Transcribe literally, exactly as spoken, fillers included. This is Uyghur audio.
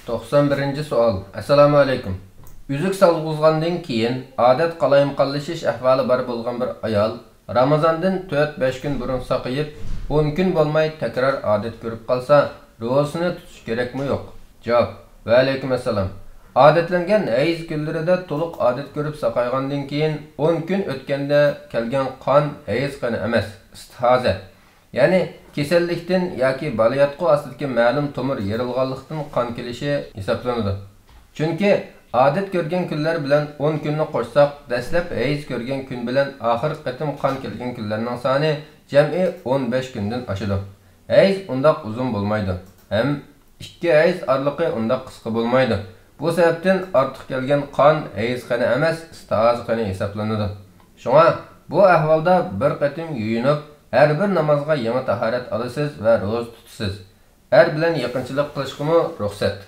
توقسان بىرىنچى سوئال. ئەسسالامۇ ئەلەيكۇم. ئۈزۈك سالغۇزغاندىن كېيىن ئادەت قالايمىقانلىشىش ئەھۋالى بار بولغان بىر ئايال رامازاندىن تۆت بەش كۈن بۇرۇن ساقىيىپ، ئون كۈن بولماي تەكرار ئادەت كۆرۈپ قالسا، روزىسىنى تۇتۇش كېرەكمۇ يوق؟ جاۋاب. ۋەئەلەيكۇم ئەسسالام. ئادەتلەنگەن ھەيز كۈنلىرىدە تولۇق ئادەت كۆرۈپ ساقايغاندىن كېيىن ئون كۈن ئۆتكەندە كەلگەن قان ھەيز قېنى ئەمەس، ئىستىھازە. يەنى كېسەللىكتىن ياكى بالىياتقۇ ئاستىدىكى مەلۇم تومۇر يېرىلغانلىقتىن قان كېلىشى ھېسابلىنىدۇ. چۈنكى ئادەت كۆرگەن كۈنلەر بىلەن ئون كۈننى قوشساق، دەسلەپ ھەيز كۆرگەن كۈن بىلەن ئاخىرقى قېتىم قان كەلگەن كۈنلەرنىڭ سانى جەمئىي ئون بەش كۈندىن ئاشىدۇ. ھەيز ئۇنداق ئۇزۇن بولمايدۇ ھەم ئىككى ھەيز ئارىلىقى ئۇنداق قىسقا بولمايدۇ. بۇ سەۋەبتىن ئارتۇق كەلگەن قان ھەيز قېنى ئەمەس، ئىستىھازە قېنى ھېسابلىنىدۇ. شۇڭا بۇ ئەھۋالدا بىر قېتىم يۇيۇنۇپ، ھەر بىر نامازغا يېڭى تاھارەت ئالىسىز ۋە روزا تۇتىسىز. ئەر بىلەن يېقىنچىلىق قىلىشقىمۇ رۇخسەت.